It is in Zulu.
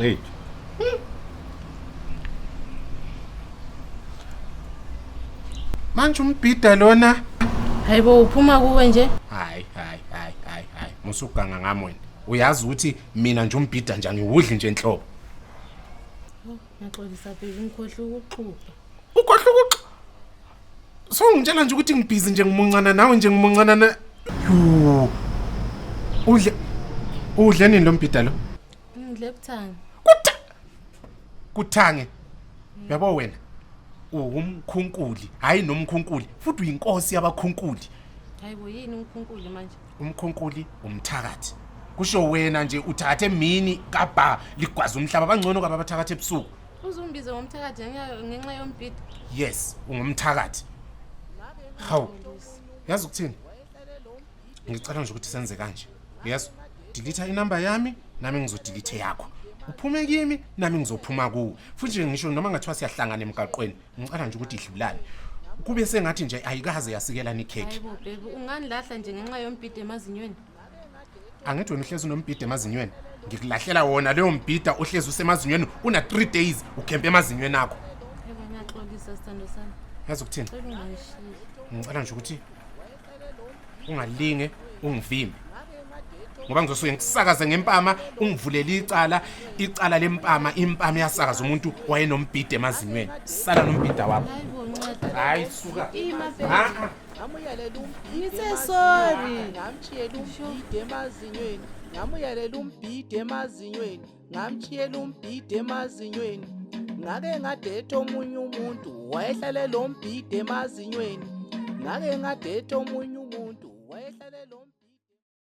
Hey. Manje umbhida lona. Hayibo uphuma kuwe nje. Hayi hayi hayi hayi hayi. Musuganga ngami wena. Uyazi ukuthi mina nje umbhida nje angiwudli nje enhlobo. Oh, ngiyaxolisa baby ngikhohlwa ukuxubha. Ukhohlwa ukuxubha. So ngitshela nje ukuthi ngibhizi nje ngimuncana nawe nje ngimuncana na. Yo. Udle udle nini lo mbhida lo? Ngidle buthanga. Kutha. Kuthange. Yabo wena. Uwumkhunkuli, hayi nomkhunkuli, futhi uyinkosi yabakhunkuli. Hayibo yini umkhunkuli manje? Umkhunkuli umthakathi. Kusho wena nje uthakathe emini kabha ligwaza umhlaba bangcono kwaba abathakathe ebusuku. Uzungibize ngomthakathi ngenxa yombhida. Yes, ungumthakathi. Hawu. Yazi ukuthini? Ngicela nje ukuthi senze kanje. Yes. Delete inamba yami, nami ngizodelete yakho. Uphume kimi, nami ngizophuma kuwe. Futhi nje ngisho noma ngathiwa siyahlangana emgaqweni, ngicela nje ukuthi idlulane. Kube sengathi nje ayikaze yasikelana ikhekhe. Hayibo baby ungangilahla nje ngenxa yombhida emazinyweni. Angithi wena uhlezi unombhida emazinyweni. Ngikulahlela wona leyo mbhida ohlezi usemazinyweni una 3 days ukhempe emazinyweni akho. Hayibo ngiyaxolisa sithando sami. Yazi ukuthini? Cela ungangishiyi. Ngicela nje ukuthi ungalinge ungivimbe. Ngoba ngizosuke ngikusakaze ngempama ungivulele icala, icala lempama, impama iyasakaza umuntu wayenombhida emazinyweni. Sala nombhida wakho. Hayibo nceda. Hayi suka. Ima baby. Ah ah. Ngamuyalela umbhidi Ngithe sorry. Ngamtshiyela umbhidi emazinyweni. Ngamuyalela umbhidi emazinyweni. Ngamtshiyela umbhidi emazinyweni. Ngake ngadetha omunye umuntu wayehlale lo mbhidi emazinyweni. Ngake ngadetha omunye umuntu wayehlale lo.